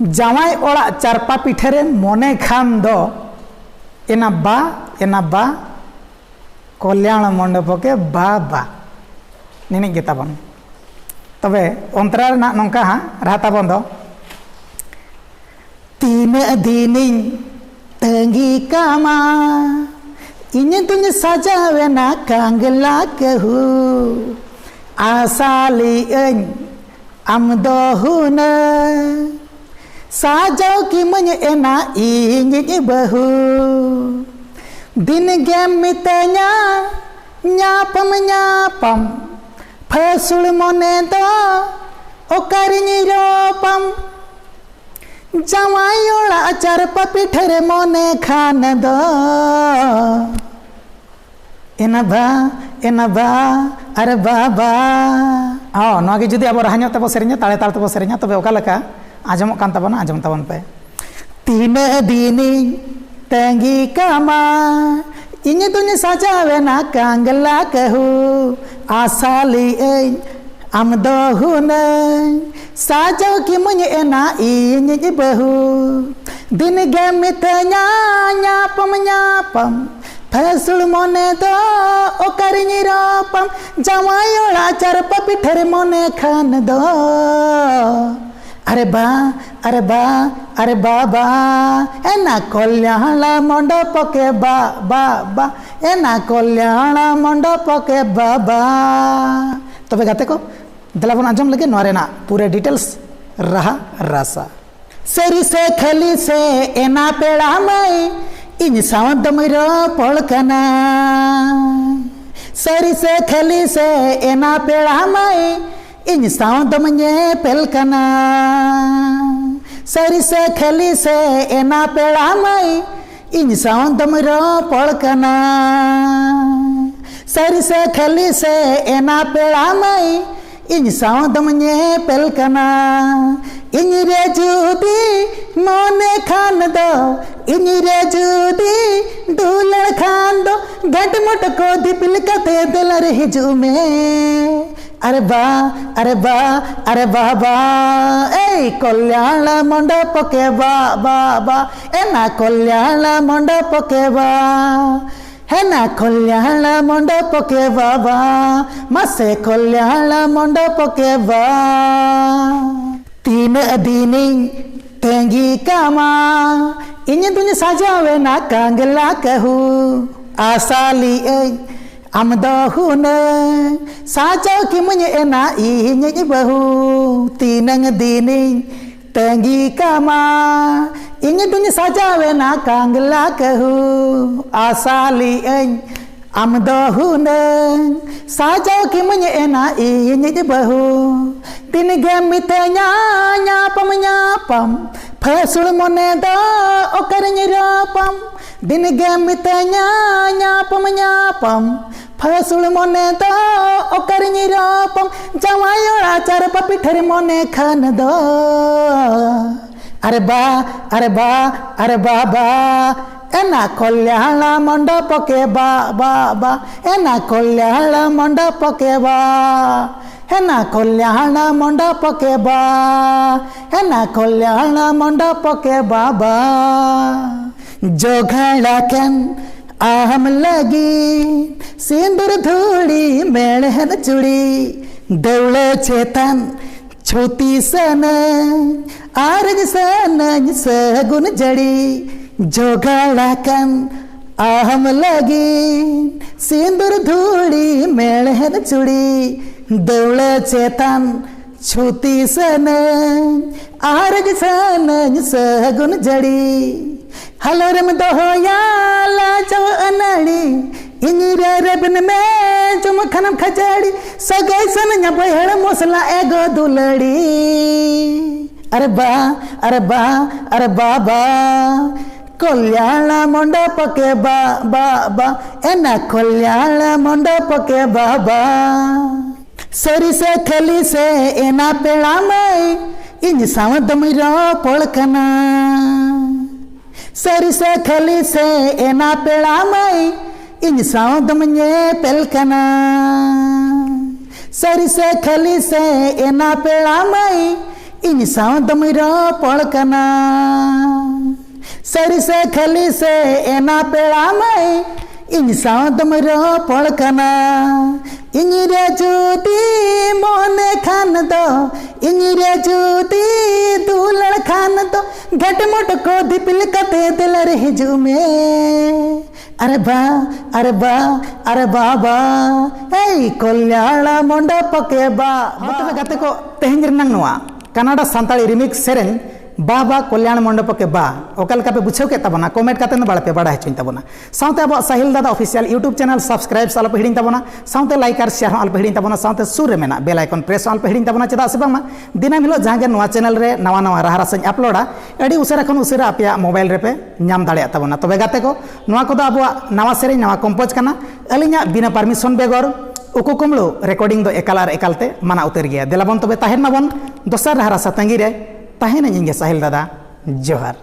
ᱡᱟᱶᱟᱭ ᱚᱲᱟᱜ ᱪᱟᱨᱯᱟ ᱯᱤᱴᱷᱟᱹ ᱨᱮ ᱢᱚᱱᱮ ᱠᱷᱟᱱ ᱫᱚ, ᱮᱱᱟ ᱵᱟ, ᱮᱱᱟ ᱵᱟ, ᱠᱚᱞᱭᱟᱬ ᱢᱚᱱᱰᱚᱯᱚ ᱠᱮ ᱵᱟ ᱵᱟ᱾ ᱱᱤᱱᱤᱡ ᱜᱮ ᱛᱟᱵᱚᱱ᱾ ᱛᱚᱵᱮ ᱚᱱᱛᱨᱟ ᱨᱮᱱᱟᱜ ᱱᱚᱝᱠᱟ ᱦᱟᱸᱜ ᱨᱟᱦᱟ ᱛᱟᱵᱚᱱ ᱫᱚ, ᱛᱤᱱᱟᱹᱜ ᱫᱤᱱᱤᱧ ᱛᱟᱺᱜᱤ ᱠᱟᱢᱟ, ᱤᱧ ᱫᱩᱧ ᱥᱟᱡᱟᱣᱮᱱᱟ ᱠᱟᱝᱜᱽᱞᱟ ᱠᱟᱹᱦᱩ, ᱟᱥᱟ ᱞᱮᱜ ᱟᱹᱧ ᱟᱢ ᱫᱚ ᱦᱩᱱᱟᱹᱝ ᱥᱟᱡᱟᱣ ᱠᱮᱢᱟᱹᱧ ᱮᱱᱟ ᱤᱧᱤᱡ ᱵᱟᱹᱦᱩ᱾ ᱫᱤᱱ ᱜᱮᱢ ᱢᱤᱛᱟᱹᱧᱟ ᱧᱟᱯᱟᱢ ᱧᱟᱯᱟᱢ, ᱯᱷᱟᱹᱥᱩᱲ ᱢᱚᱱᱮ ᱫᱚ ᱚᱠᱟᱨᱤᱧ ᱨᱚᱯᱟᱢ᱾ ᱡᱟᱶᱟᱭ ᱚᱲᱟᱜ ᱪᱟᱨᱯᱟ ᱯᱤᱴᱷᱟᱹ ᱨᱮ ᱢᱚᱱᱮ ᱠᱷᱟᱱ ᱫᱚ, ᱮᱱᱟ ᱵᱟ, ᱮᱱᱟ ᱵᱟ, ᱟᱨᱮ ᱵᱟᱵᱟ᱾ ᱦᱚᱸ, ᱱᱚᱣᱟ ᱜᱮ ᱡᱩᱫᱤ ᱟᱵᱚ ᱨᱟᱦᱟ ᱧᱚᱜ ᱛᱮᱵᱚ ᱥᱮᱨᱮᱧᱟ, ᱛᱟᱲᱮ ᱛᱟᱲ ᱛᱮᱵᱚ ᱥᱮᱨᱮᱧᱟ, ᱛᱚᱵᱮ ᱚᱠᱟ ᱞᱮᱠᱟ ᱟᱸᱡᱚᱢᱚᱜ ᱠᱟᱱ ᱛᱟᱵᱚᱱᱟ, ᱟᱸᱡᱚᱢ ᱛᱟᱵᱚᱱ ᱯᱮ᱾ ᱛᱤᱱᱟᱹᱜ ᱫᱤᱱᱤᱧ ᱛᱟᱺᱜᱤ ᱠᱟᱢᱟ, ᱤᱧ ᱫᱩᱧ ᱥᱟᱡᱟᱣᱮᱱᱟ ᱠᱟᱝᱜᱽᱞᱟ ᱠᱟᱹᱦᱩ, ᱟᱥᱟ ᱞᱮᱜ ᱟᱹᱧ ᱟᱢ ᱫᱚ ᱦᱩᱱᱟᱹᱝ ᱥᱟᱡᱟᱣ ᱠᱮᱢᱟᱹᱧ ᱮᱱᱟ ᱤᱧᱤᱡ ᱵᱟᱹᱦᱩ᱾ ᱫᱤᱱ ᱜᱮᱢ ᱢᱤᱛᱟᱹᱧᱟ ᱧᱟᱯᱟᱢ ᱧᱟᱯᱟᱢ, ᱯᱷᱟᱹᱥᱩᱲ ᱢᱚᱱᱮ ᱫᱚ ᱚᱠᱟᱨᱤᱧ ᱨᱚᱯᱟᱢ᱾ ᱡᱟᱶᱟᱭ ᱚᱲᱟᱜ ᱪᱟᱨᱯᱟ ᱯᱤᱴᱷᱟᱹ ᱨᱮ ᱢᱚᱱᱮ ᱠᱷᱟᱱ ᱫᱚ, ᱟᱨᱮ ᱵᱟ, ᱟᱨᱮ ᱵᱟ, ᱟᱨᱮ ᱵᱟᱵᱟ, ᱮᱱᱟ ᱠᱚᱞᱭᱟᱬ ᱢᱚᱱᱰᱚᱯᱚ ᱠᱮ ᱵᱟ ᱵᱟ ᱵᱟ, ᱮᱱᱟ ᱠᱚᱞᱭᱟᱬ ᱢᱚᱱᱰᱚᱯᱚ ᱠᱮ ᱵᱟᱵᱟ᱾ ᱛᱚᱵᱮ ᱜᱟᱛᱮ ᱠᱚ, ᱫᱮᱞᱟ ᱵᱚᱱ ᱟᱸᱡᱚᱢ ᱞᱮᱜᱮ ᱱᱚᱣᱟ ᱨᱮᱱᱟᱜ ᱯᱩᱨᱟᱹ ᱰᱤᱴᱮᱞᱥ, ᱨᱟᱦᱟ ᱨᱟᱥᱟ᱾ ᱥᱟᱹᱨᱤ ᱥᱮ ᱠᱷᱟᱹᱞᱤ ᱥᱮ ᱮᱱᱟ ᱯᱮᱲᱟ ᱢᱟᱹᱭ, ᱤᱧ ᱥᱟᱶ ᱫᱚᱢᱮ ᱨᱚᱯᱚᱲ ᱠᱟᱱᱟ᱾ ᱥᱟᱹᱨᱤ ᱥᱮ ᱠᱷᱟᱹᱞᱤ ᱥᱮ ᱮᱱᱟ ᱯᱮᱲᱟ ᱢᱟᱹᱭ, ᱤᱧ ᱥᱟᱶ ᱫᱚᱢᱮ ᱧᱮᱯᱮᱞ ᱠᱟᱱᱟ᱾ ᱥᱟᱹᱨᱤ ᱥᱮ ᱠᱷᱟᱹᱞᱤ ᱥᱮ ᱮᱱᱟ ᱯᱮᱲᱟ ᱢᱟᱹᱭ, ᱤᱧ ᱥᱟᱶ ᱫᱚᱢ ᱨᱚᱯᱚᱲ ᱠᱟᱱᱟ, ᱥᱟᱹᱨᱤ ᱥᱮ ᱠᱷᱟᱹᱞᱤ ᱥᱮ ᱮᱱᱟ ᱯᱮᱲᱟ ᱢᱟᱹᱭ, ᱤᱧ ᱥᱟᱶ ᱫᱚᱢ ᱧᱮᱯᱮᱞ ᱠᱟᱱᱟ᱾ ᱤᱧ ᱨᱮ ᱡᱩᱫᱤ ᱢᱚᱱᱮ ᱠᱷᱟᱱ ᱫᱚ, ᱤᱧ ᱨᱮ ᱡᱩᱫᱤ ᱫᱩᱞᱟᱹᱲ ᱠᱷᱟᱱ ᱫᱚ, ᱜᱟᱹᱰ ᱢᱚᱴ ᱠᱚ ᱫᱤᱯᱤᱞ ᱠᱟᱛᱮ ᱫᱮᱞᱟ ᱨᱮ ᱦᱤᱡᱩᱜ ᱢᱮ᱾ ᱟᱨᱮ ᱵᱟ, ᱟᱨᱮ ᱵᱟ, ᱟᱨᱮ ᱵᱟᱵᱟ, ᱮᱭ ᱠᱚᱞᱭᱟᱬ ᱢᱚᱱᱰᱚᱯ ᱠᱮ ᱵᱟ, ᱵᱟ, ᱵᱟ, ᱮᱱᱟ ᱠᱚᱞᱭᱟᱬ ᱢᱚᱱᱰᱚᱯ ᱠᱮ ᱵᱟ, ᱦᱮᱱᱟ ᱠᱚᱞᱭᱟᱬ ᱢᱚᱱᱰᱚᱯ ᱠᱮ ᱵᱟᱵᱟ, ᱢᱟᱥᱮ ᱠᱚᱞᱭᱟᱬ ᱢᱚᱱᱰᱚᱯ ᱠᱮ ᱵᱟ᱾ ᱛᱤᱱᱟᱹᱜ ᱫᱤᱱᱤᱧ ᱛᱟᱺᱜᱤ ᱠᱟᱢᱟ, ᱤᱧ ᱫᱩᱧ ᱥᱟᱡᱟᱣᱮᱱᱟ ᱠᱟᱝᱜᱞᱟ ᱠᱟᱹᱦᱩ᱾ ᱟᱥᱟ ᱞᱤᱭᱟᱹᱧ ᱟᱢ ᱫᱚ ᱦᱩᱱᱟᱹᱝ ᱥᱟᱡᱟᱣ ᱠᱤᱢᱟᱹᱧ ᱮᱱᱟ ᱤᱧᱤᱡ ᱵᱟᱹᱦᱩ᱾ ᱛᱤᱱᱟᱹᱝ ᱫᱤᱱᱤᱧ ᱛᱟᱺᱜᱤ ᱠᱟᱢᱟ, ᱤᱧ ᱫᱩᱧ ᱥᱟᱡᱟᱣᱮᱱᱟ ᱠᱟᱝᱜᱞᱟ ᱠᱟᱹᱦᱩ᱾ ᱟᱥᱟ ᱞᱤᱭᱟᱹᱧ ᱟᱢ ᱫᱚ ᱦᱩᱱᱟᱹᱝ ᱥᱟᱡᱟᱣ ᱠᱤᱢᱟᱹᱧ ᱮᱱᱟ ᱤᱧᱤᱡ ᱵᱟᱹᱦᱩ᱾ ᱫᱤᱱ ᱜᱮᱢ ᱢᱤᱛᱟᱹᱧᱟ ᱧᱟᱯᱟᱢ, ᱧᱟᱯᱟᱢ, ᱯᱷᱟᱹᱥᱩᱲ ᱢᱚᱱᱮ ᱫᱚ ᱚᱠᱟᱨᱤᱧ ᱨᱟᱯᱟᱢ᱾ ᱫᱤᱱ ᱜᱮᱢ ᱢᱤᱛᱟᱹᱧᱟ ᱧᱟᱯᱟᱢ, ᱧᱟᱯᱟᱢ, ᱯᱷᱟᱹᱥᱩᱲ ᱢᱚᱱᱮ ᱫᱚ ᱚᱠᱟᱨᱤᱧ ᱨᱟᱯᱟᱢ᱾ ᱡᱟᱶᱟᱭ ᱚᱲᱟᱜ ᱪᱟᱨᱯᱟ ᱯᱤᱴᱷᱟᱹᱨ ᱢᱚᱱᱮ ᱠᱷᱟᱱ ᱫᱚ, ᱟᱨᱮ ᱵᱟ, ᱟᱨᱮ ᱵᱟ, ᱟᱨᱮ ᱵᱟᱵᱟ, ᱮᱱᱟ ᱠᱚᱞᱭᱟᱬ ᱢᱚᱱᱰᱚᱯ ᱠᱮ ᱵᱟ, ᱵᱟ, ᱵᱟ, ᱮᱱᱟ ᱠᱚᱞᱭᱟᱬ ᱢᱚᱱᱰᱚᱯ ᱠᱮ ᱵᱟ, ᱮᱱᱟ ᱠᱚᱞᱭᱟᱬ ᱢᱚᱱᱰᱚᱯ ᱠᱮ ᱵᱟ, ᱮᱱᱟ ᱠᱚᱞᱭᱟᱬ ᱢᱚᱱᱰᱚᱯ ᱠᱮ ᱵᱟᱵᱟ᱾ ᱡᱚᱜᱟᱲ ᱟᱠᱟᱱ ᱟᱢ ᱞᱟᱹᱜᱤᱫ ᱥᱤᱸᱫᱩᱨ ᱫᱷᱩᱲᱤ ᱢᱮᱬᱦᱮᱫ ᱪᱩᱲᱤ, ᱫᱟᱹᱣᱲᱟᱹ ᱪᱮᱛᱟᱱ ᱪᱷᱩᱛᱤ ᱥᱟᱹᱱᱟᱹᱧ, ᱟᱨᱮᱡ ᱥᱟᱹᱱᱟᱹᱧ ᱥᱟᱹᱜᱩᱱ ᱡᱟᱹᱲᱤ᱾ ᱡᱚᱜᱟᱲ ᱟᱠᱟᱱ ᱟᱢ ᱞᱟᱹᱜᱤᱫ ᱥᱤᱸᱫᱩᱨ ᱫᱷᱩᱲᱤ ᱢᱮᱬᱦᱮᱫ ᱪᱩᱲᱤ, ᱫᱟᱹᱣᱲᱟᱹ ᱪᱮᱛᱟᱱ ᱪᱷᱩᱛᱤ ᱥᱟᱹᱱᱟᱹᱧ, ᱟᱨᱮᱡ ᱥᱟᱹᱱᱟᱹᱧ ᱥᱟᱹᱜᱩᱱ ᱡᱟᱹᱲᱤ᱾ ᱦᱟᱞᱚᱨᱮᱢ ᱫᱚᱦᱚᱭᱟ ᱞᱟᱡᱟᱣ ᱟᱹᱱᱟᱹᱲᱤ, ᱤᱧ ᱨᱮ ᱨᱮᱵᱮᱱ ᱢᱮ ᱡᱚᱢ ᱠᱷᱟᱱᱮᱢ ᱠᱷᱟᱹᱡᱟᱹᱲᱤ᱾ ᱥᱟᱹᱜᱟᱹᱭ ᱥᱟᱹᱱᱟᱹᱧᱟ ᱵᱟᱹᱭᱦᱟᱹᱲ ᱢᱚᱥᱞᱟ ᱮᱜᱚ ᱫᱩᱞᱟᱹᱲᱤ᱾ ᱟᱨᱮ ᱵᱟ, ᱟᱨᱮ ᱵᱟ, ᱟᱨᱮ ᱵᱟᱵᱟ, ᱠᱚᱞᱭᱟᱬ ᱢᱚᱱᱰᱚᱯ ᱠᱮ ᱵᱟ ᱵᱟ ᱵᱟ, ᱮᱱᱟ ᱠᱚᱞᱭᱟᱬ ᱢᱚᱱᱰᱚᱯ ᱠᱮ ᱵᱟ ᱵᱟ᱾ ᱥᱟᱹᱨᱤ ᱥᱮ ᱠᱷᱟᱹᱞᱤ ᱥᱮ ᱮᱱᱟ ᱯᱮᱲᱟ ᱢᱟᱹᱭ, ᱤᱧ ᱥᱟᱶ ᱫᱚᱢᱮ ᱨᱚᱯᱚᱲ ᱠᱟᱱᱟ᱾ ᱥᱟᱹᱨᱤ ᱥᱮ ᱠᱷᱟᱹᱞᱤ ᱥᱮ ᱮᱱᱟ ᱯᱮᱲᱟ ᱢᱟᱹᱭ, ᱤᱧ ᱥᱟᱶ ᱫᱚᱢᱮ ᱧᱮᱯᱮᱞ ᱠᱟᱱᱟ᱾ ᱥᱟᱹᱨᱤ ᱥᱮ ᱠᱷᱟᱹᱞᱤ ᱥᱮ ᱮᱱᱟ ᱯᱮᱲᱟ ᱢᱟᱹᱭ, ᱤᱧ ᱥᱟᱶ ᱫᱚᱢᱮ ᱨᱚᱯᱚᱲ ᱠᱟᱱᱟ᱾ ᱥᱟᱹᱨᱤ ᱥᱮ ᱠᱷᱟᱹᱞᱤ ᱥᱮ ᱮᱱᱟ ᱯᱮᱲᱟ ᱢᱟᱹᱭ, ᱤᱧ ᱥᱟᱶ ᱫᱚᱢᱮ ᱨᱚᱯᱚᱲ ᱠᱟᱱᱟ᱾ ᱤᱧ ᱨᱮ ᱡᱩᱫᱤ ᱢᱚᱱᱮ ᱠᱷᱟᱱ ᱫᱚ, ᱤᱧ ᱨᱮ ᱡᱩᱫᱤ ᱫᱩᱞᱟᱹᱲ ᱠᱷᱟᱱ ᱫᱚ, ᱜᱷᱟᱴᱢᱚᱴ ᱠᱚ ᱫᱤᱯᱤᱞ ᱠᱟᱛᱮ ᱫᱮᱞᱟ ᱨᱮ ᱦᱤᱡᱩᱜ ᱢᱮ᱾ ᱟᱨᱮ ᱵᱟ, ᱟᱨᱮ ᱵᱟ, ᱟᱨᱮ ᱵᱟᱵᱟ, ᱮᱭ ᱠᱚᱞᱭᱟᱬ ᱢᱚᱱᱰᱚᱯ ᱠᱮ ᱵᱟ᱾ ᱢᱟ ᱛᱚᱵᱮ ᱜᱟᱛᱮ ᱠᱚ, ᱛᱮᱦᱮᱧ ᱨᱮᱱᱟᱜ ᱱᱚᱣᱟ ᱠᱟᱱᱟᱰᱟ ᱥᱟᱱᱛᱟᱲᱤ ᱨᱤᱢᱤᱠᱥ ᱥᱮᱨᱮᱧ ᱵᱟ ᱵᱟ ᱠᱚᱞᱭᱟᱬ ᱢᱚᱱᱰᱚᱯ ᱠᱮ ᱵᱟ ᱚᱠᱟ ᱞᱮᱠᱟ ᱯᱮ ᱵᱩᱡᱷᱟᱹᱣ ᱠᱮᱫ ᱛᱟᱵᱚᱱᱟ, ᱠᱚᱢᱮᱱᱴ ᱠᱟᱛᱮ ᱫᱚ ᱵᱟᱲᱟᱭ ᱯᱮ, ᱵᱟᱲᱟᱭ ᱦᱚᱪᱚᱧ ᱛᱟᱵᱚᱱᱟ᱾ ᱥᱟᱶᱛᱮ ᱟᱵᱚᱣᱟᱜ ᱥᱟᱦᱤᱞ ᱫᱟᱫᱟ ᱚᱯᱷᱤᱥᱤᱭᱟᱞ ᱭᱩᱴᱩᱵᱽ ᱪᱮᱱᱮᱞ ᱥᱟᱵᱥᱠᱨᱟᱭᱤᱵᱽ ᱟᱞᱚ ᱯᱮ ᱦᱤᱲᱤᱧ ᱛᱟᱵᱚᱱᱟ, ᱥᱟᱶᱛᱮ ᱞᱟᱭᱤᱠ ᱟᱨ ᱥᱮᱭᱟᱨ ᱦᱚᱸ ᱟᱞᱚ ᱯᱮ ᱦᱤᱲᱤᱧ ᱛᱟᱵᱚᱱᱟ, ᱥᱟᱶᱛᱮ ᱥᱩᱨ ᱨᱮ ᱢᱮᱱᱟᱜ ᱵᱮᱞ ᱟᱭᱠᱚᱱ ᱯᱨᱮᱥ ᱦᱚᱸ ᱟᱞᱚ ᱯᱮ ᱦᱤᱲᱤᱧ ᱛᱟᱵᱚᱱᱟ᱾ ᱪᱮᱫᱟᱜ ᱥᱮ ᱵᱟᱝᱢᱟ ᱫᱤᱱᱟᱹᱢ ᱦᱤᱞᱳᱜ ᱡᱟᱦᱟᱸ ᱜᱮ ᱱᱚᱣᱟ ᱪᱮᱱᱮᱞ ᱨᱮ ᱱᱟᱣᱟ ᱱᱟᱣᱟ ᱨᱟᱦᱟ ᱨᱟᱥᱟᱧ ᱟᱯᱞᱳᱰᱟ, ᱟᱹᱰᱤ ᱩᱥᱟᱹᱨᱟ ᱠᱷᱚᱱ ᱩᱥᱟᱹᱨᱟ ᱟᱯᱮᱭᱟᱜ ᱢᱳᱵᱟᱭᱤᱞ ᱨᱮᱯᱮ ᱧᱟᱢ ᱫᱟᱲᱮᱭᱟᱜ ᱛᱟᱵᱚᱱᱟ᱾ ᱛᱚᱵᱮ ᱜᱟᱛᱮ ᱠᱚ, ᱱᱚᱣᱟ ᱠᱚᱫᱚ ᱟᱵᱚᱣᱟᱜ ᱱᱟᱣᱟ ᱥᱮᱨᱮᱧ, ᱱᱟᱣᱟ ᱠᱚᱢᱯᱳᱡᱽ ᱠᱟᱱᱟ᱾ ᱟᱹᱞᱤᱧᱟᱜ ᱵᱤᱱᱟᱹ ᱯᱟᱨᱢᱤᱥᱚᱱ ᱵᱮᱜᱚᱨ ᱩᱠᱩ ᱠᱩᱢᱲᱩ ᱨᱮᱠᱚᱨᱰᱤᱝ ᱫᱚ ᱮᱠᱟᱞ ᱟᱨ ᱮᱠᱟᱞ ᱛᱮ ᱢᱟᱱᱟ ᱩᱛᱟᱹᱨ ᱜᱮᱭᱟ᱾ ᱫᱮᱞᱟ ᱵᱚᱱ ᱛᱚᱵᱮ ᱛᱟᱦᱮᱱ ᱢᱟᱵᱚᱱ ᱫᱚᱥᱟᱨ ᱨᱟᱦᱟ ᱨᱟᱥᱟ ᱛᱟᱺᱜᱤ ᱨᱮ᱾ ᱛᱟᱦᱮᱱᱟᱹᱧ ᱤᱧ ᱜᱮ ᱥᱟᱦᱤᱞ ᱫᱟᱫᱟ᱾ ᱡᱚᱦᱟᱨ᱾